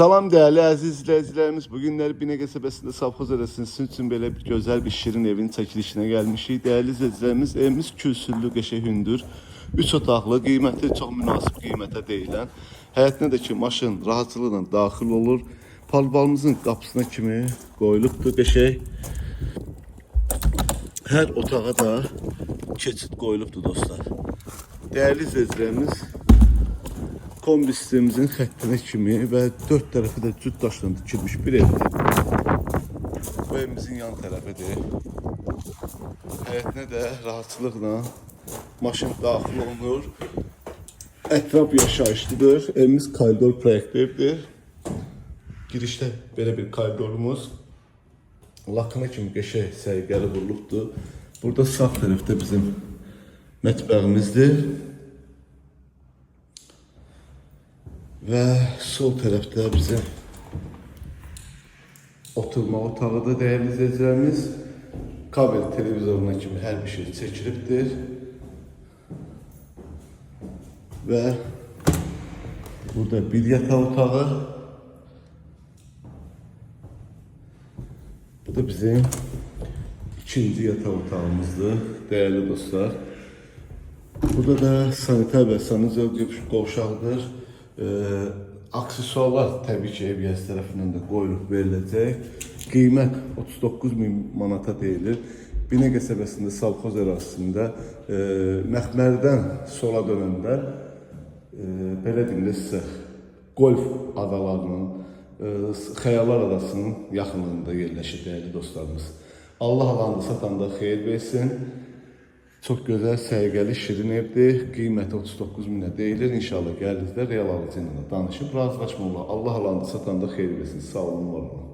Salam değerli aziz izləyicilərimiz. Bu günlər Binə qəsəbəsində Savxoz adasının sizin üçün belə bir gözəl bir şirin evin çəkilişinə gəlmişik. Dəyərli izləyicilərimiz, evimiz kürsülü, qəşəng hündür, 3 otaqlı, qiyməti çox münasib qiymətə deyilən. Həyətinə də ki, maşın rahatçılıqla daxil olur. Palbalımızın qapısına kimi qoyulubdur qəşəng. Hər otağa da keçid qoyulubdur dostlar. Dəyərli izləyicilərimiz, kombi sistemimizin xəttinə kimi və dörd tərəfi də cüt daşla tikilmiş bir evdir. Bu evimizin yan tərəfidir. Həyətinə də rahatçılıqla maşın daxil olunur. Ətraf yaşayışlıdır. Evimiz koridor proyektli evdir. Girişdə belə bir koridorumuz. Lakına kimi qəşəng səliqəli vurulubdur. Burada sağ tərəfdə bizim mətbəximizdir. Və sol tərəfdə bizim oturma otağıdır dəyərli izləyicilərimiz. Kabel televizoruna kimi hər bir şey çəkilibdir. Və burada bir yataq otağı. Bu da bizim ikinci yataq otağımızdır, dəyərli dostlar. Burada da sanitar və sanuzel qovşaqdır. Aksesuarlar təbii ki, ev yiyəsi tərəfindən də qoyulub veriləcək. Qiymət 39 min manata deyilir. Binə qəsəbəsində, Savxoz ərazisində məxmərdən sola dönəndə belə deyim də sizə, golf adalarının, Xəyallar adasının yaxınlığında yerləşir dəyərli dostlarımız. Allah alanda satanda xeyir versin. Çox gözəl, səliqəli, şirin evdir. Qiyməti 39 minə deyilir. İnşallah gəldiyinizdə real alıcı ilə danışıb razılaşma olar. Allah alanda satanda xeyir versin. Sağ olun, var olun.